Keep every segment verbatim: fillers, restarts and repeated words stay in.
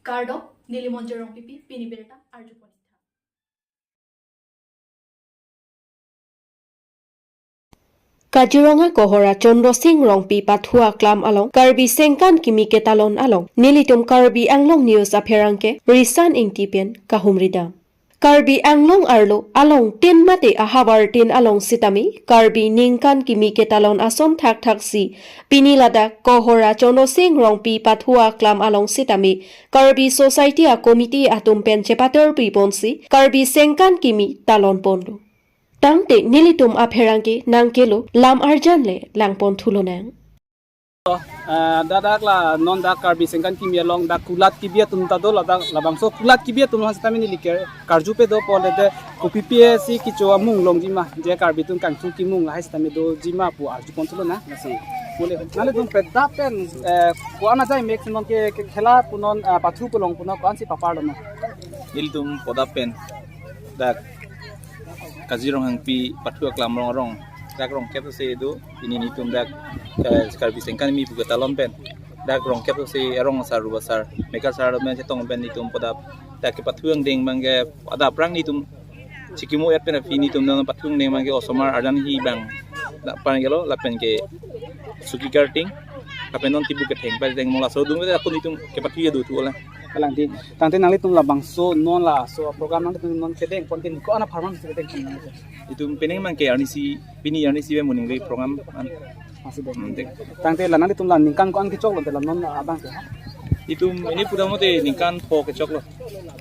Kardom, neli Monjir Rongpipi, pini birta arjupon. Kaziranga Kohora Chandra Sing Rongpi pathu aklam along Karbi Sengkan Kimi ketalon along nelitum Karbi Anglong News apherangke Risan Ingti pen kahumridam. Karbi Anglong arlo along tin mate ahavar tin along sitame Karbi Ningkan Kimi ketalon ason thakthaksi pini ladak Kohora Chandra Sing Rongpi pathu aklam along sitame Karbi Society a committee atum pen chepator piponsi Karbi Sengkan Kimi talon ponlo. Tangte nelitum apherangke nangkelo lam arjan le langpon thulonang. Ah, dak dak la non dak Karbi Sengkan Kimi along dak kulat kibi atum ta do, ladak labangso kulat kibi atum aphan sitame neli ke karju pe do po le de, kopipi si kecho amung longji ma, je Karbi atum kangthu kimung lahai sitame doji ma pu arjupon thulonang. Lasi pule nanglitum pedap pen, eh, ko-an ajai mek si non ke, ke khela pu non, ah, pathu pu long pu non ko-an si papar lo ma? Nelitum pedap pen dak Kazirong Hangpi pathu aklam arong arong dak rongkep se do, pini nelitum dak, eh, Karbi Sengkan Kimi pu ketalon pen dak rongkep se arong asar, rup asar, mekar asar lo men chetong pen nelitum pedap dak kepathu angdeng abang ke adap aphrang nelitum chikimo et pen aphi nelitum nang pathu angdeng abang ke osomar arjan hi abang dak pan kelo lapen ke suki karting lapen non tibu ketheng pa teng mo laso dun dak akun nelitum kepathu ya do thu ola. Kalang di. Tangte nanglitum labangso non laso program nanglitum non kedeng pon ke ko-an apharman si kedeng pon nang. Itum penang abang ke arnisi, pini arnisi ve moning re program an. Masih deh. Hmm, dek. Tangte la nanglitum la ningkan ko-an kechoklo te la non abang ke? Itum ini pura mote ningkan pho kechoklo.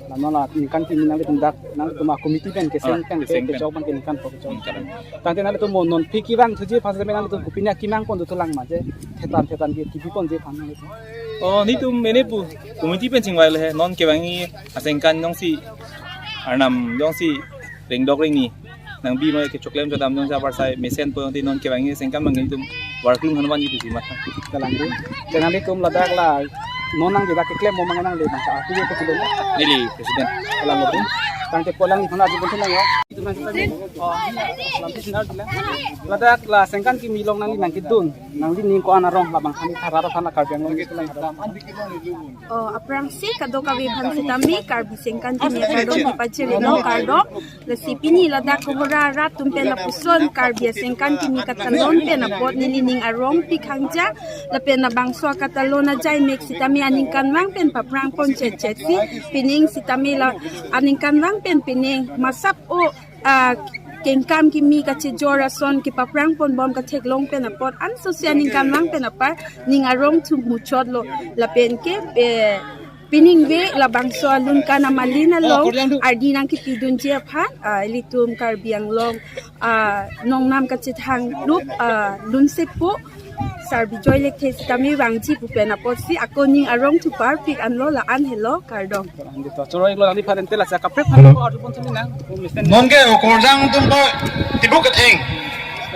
La non la ningkan kimi nanglitum dak, nanglitum a committee pen keseng, ah, pen ke keseng pen kechok abang ke ningkan pho kechok. Hmm, kalang. Tangte nanglitum mo non phi kevang thuji aphan sitame nanglitum kopine kemang pon do thulang ma je, thetan thetan ke kibi ponji aphan nanglitum? Oh, nelitum ini pu committee pen chingvai le he, non kevangji asengkan jongsi arnam jongsi ringdok ringni nangbi ma kechoklem chodam jongsi apar sai mesen po jongsi non kevangji asengkan abang nelitum warklung hanwan ji pusi mat. Kalang di. Te nanglitum ladak la non nangli dak keklem mo abang nangli abang ta atu ye ke tulo. Neli president. Kalang di. Tangte polang di hana di betul nang ya. Itum nang kita. Oh, lam di sinar di la. Ladak la Sengkan Kimi along nangli nangkedun, nangli ning ko-an arong labang kami tharara thana Karbi Anglong. Oh, aphrangsi kadokave aphan sitame Karbi Sengkan Kimi akardom pajir lo, kardom. Lasi pini ladak Kohora arat atum pen lapuson Karbi Sengkan Kimi ketalon pen apot neli ning arong pik hangja lapen labangso ketalon ajai mek sitame aningkanvang pen paphrang pon chet chet si pining sitame la aningkanvang pen pining masap o, ah, kengkam kimi kachejor ason kepaphrang pon bom katheklong pen apot anso si aningkanvang pen apar ning arong thu muchotlo lapen ke, eh, pining ve labangso alun kan amalin along ardi nangkepidunji aphan, ah, ilitum Karbi Anglong, ah, nongnam kachethang rup, ah, lunsepo Sar Bijoy Lekthe sitame vangji pu pen apotsi ako ning arong thu parpik anlo la-an helo, kardom. Choro-iklo nangli pharente lasi kaprek phan ko arjupon thulinang. Non ke okorjang atum pa tibu ketheng.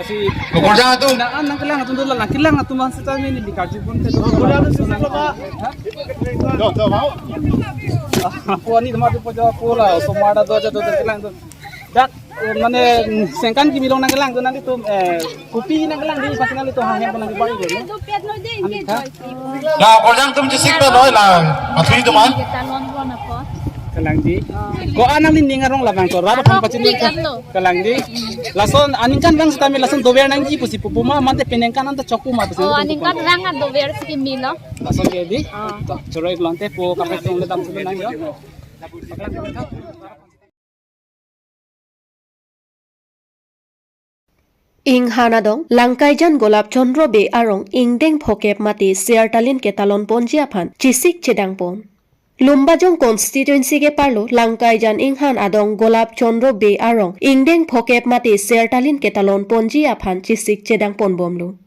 Lasi okorjang atum. Nang an nangkelang atum dola, nangkelang atum an sitame neli karjupon te dola. Okorjang atum sisi lo ba. Ha? Do, do, mau. Apo ani teman tu pojo pola, osomar ta do aja do kelang tu. Dak, eh, mane, mm, Sengkan Kimi along nangkelang tu nanglitum, eh, kopi nangkelang di, pasti nanglitum hang yang nangkelang di, no? Ami kha? La, okorjang atum chesik pe noi la, matui atum an. Kelang di. Ko-an nangli ning arong labang to, rap aphan pachin. Kelang di. Lason aningkanvang sitame lason dover nangji pusi pupu ma, mate peningkan anta chokpu ma pusi. Oh, aningkanvang an dover si kimi lo. Lason ke di. Ah. To, choro-iklo ante po kaprek tong le dam sulu nang yo. Inghan adong Langkaijan Golap Chandra Bey arong ingdeng phokep mate ser talin ketalon ponji aphan chesik chedang pon. Lumbajong constituency keparlo Langkaijan inghan adong Golap Chandra Bey arong ingdeng phokep mate ser talin ketalon ponji aphan chesik chedang pon bomlo.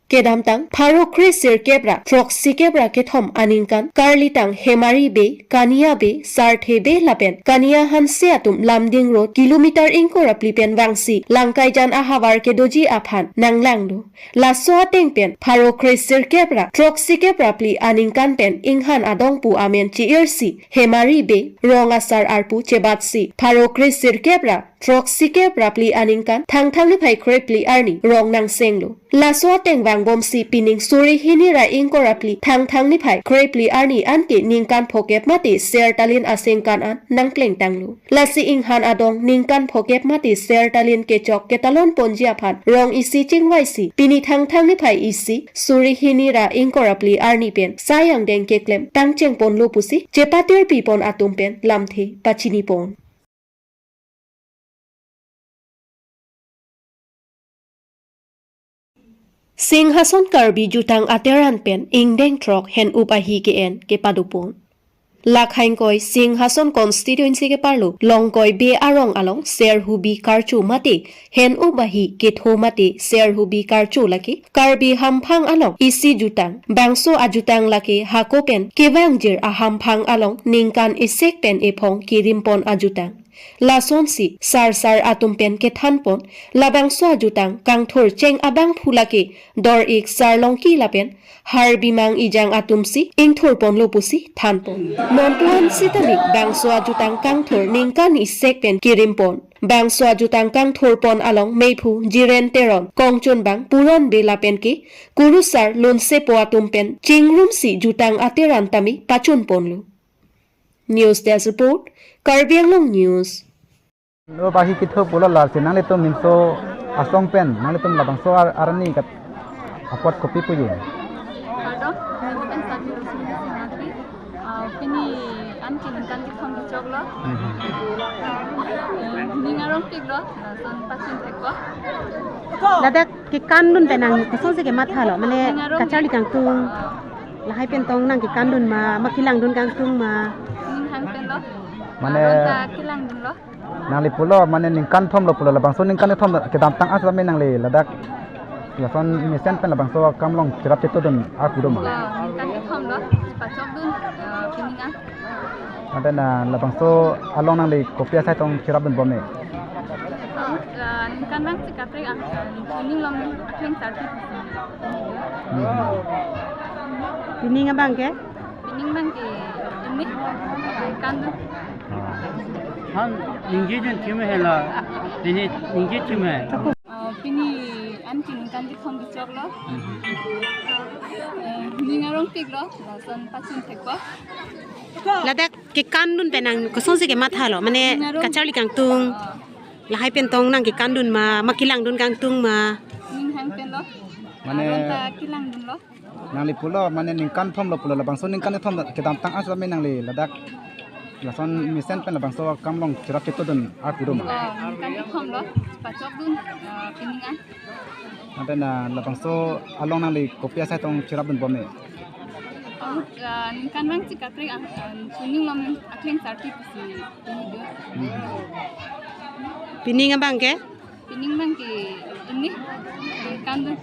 Kedamtang pharo kre sirkep ra throksi kep ra kethom aningkan karlitang Hemari Bey, Kania Bey, Sarthe Bey lapen Kania Hanse atum Lumding Road kilometer ingkoi ra phli pen vangsi Langkaijan ahavar kedoji aphan nanglanglo. Laso ateng pen pharo kre sirkep ra throksi kep ra phli aningkan pen inghan adong pu amen chi-irsi Hemari Bey rong asar arpu chebatsi pharo kre sirkep ra throksi kep ra phli aningkan Thangthang niphai kre phli arni rong nangsenglo. Laso ateng vangbomsi pining suri hini ra ingkoi ra phli Thangthang niphai kre phli arni anke ningkan phokep mate ser talin asengkan an nangplengtanglo. Lasi inghan adong ningkan phokep mate ser talin kechok ketalon ponji aphan rong isi chingvaisi pini Thangthang niphai isi suri hini ra ingkoi ra phli arni pen sai angdeng keklem pangcheng ponlo pusi chepatir pipon atum pen lamthe pachini pon. Singhason Karbi Jutang Ateran pen ingdeng throk hen-up ahi ke-en kepadopon. Lakhaingkoi Singhason constituency keparlo Longkoi Bey arong along Serhubi Karcho mate hen-up ahi ketho mate Serhubi Karcho lake Karbi hamphang along isi jutang, bangso ajutang lake hako pen kevangjir ahamphang along ningkan isek pen ephong kirimpon ajutang. Lasonsi sarsar atum pen kethanpon, labangso ajutang kangthur cheng abangphu lake dor-ik sarlongki lapen har bimang ijang atumsi ingthurponlo pusi thanpon. Non pu-an sitame bangso ajutang kangthur ningkan isek pen kirimpon. Bangso ajutang kangthurpon along meiphu Jiren Teron, kongchunbang Puron Bey lapen ke kurusar lunsepo atum pen chingrumsi jutang ateran tame pachunponlo. News Desk Report, Karbi Anglong News. Lo bahi kitho pulo lasi nanglitum Nimso Asong pen nanglitum labangso ar-, arni kat apot kopi puji. Kardom, N S W Singapore. Ah, pini anke ningkan kethom kechoklo. Mhm. Eh, ning arongpiklo, lason pachun thekpo. Ladak kekandun pen nang kosonsi kemathalo, mane kacharli kangtung, lahai pen tong nang kekandun ma, ma kelangdun kangtung ma. Ning hang penlo. Mane aron ta kelangdunlo. Nangli pulo, mane ningkan thomlo pulo, labangso ningkan thom kedamtang asame nangli ladak lason mesen pen labangso akam along cherap chetodun ar pu do ma? Ah, ningkan kethomlo, pachokdun, ah, pining an. Ante na labangso along nangli kopi asai tong cherapdun bom ne? Ah, ningkan abang si kaprek ang, ah, pining along akleng sarpi. Hmm. Pining abang ke? Pining abang ke ini, ningkandun. Han, ningje jun thim hela, ini ningje thim he. Ah, pini anke ningkan kethom kechoklo. Eh, ning arongpiklo, lason pachun thekpo. Ladak kekandun pen nang kosonsi kemathalo, mane kacharli kangtung, lahai pen tong nang kekandun ma, ma kelangdun kangtung ma. Ning hang penlo. Mane aron ta kelangdunlo. Nangli pulo, mane ningkan thomlo pulo, labangso ningkan thom kedamtang asame nangli ladak lason mesen pen labangso akam along cherap chetodun ar pu do ma? Ah, ningkan kethomlo, pachokdun, ah, pining an. Ante na labangso along nangli kopi asai tong cherapdun bom ne? Ah, ningkan abang si kaprek ang, ah, pining along akleng sarpi pusi. Hmm. Pining abang ke? Pining abang ke ini, ningkandun.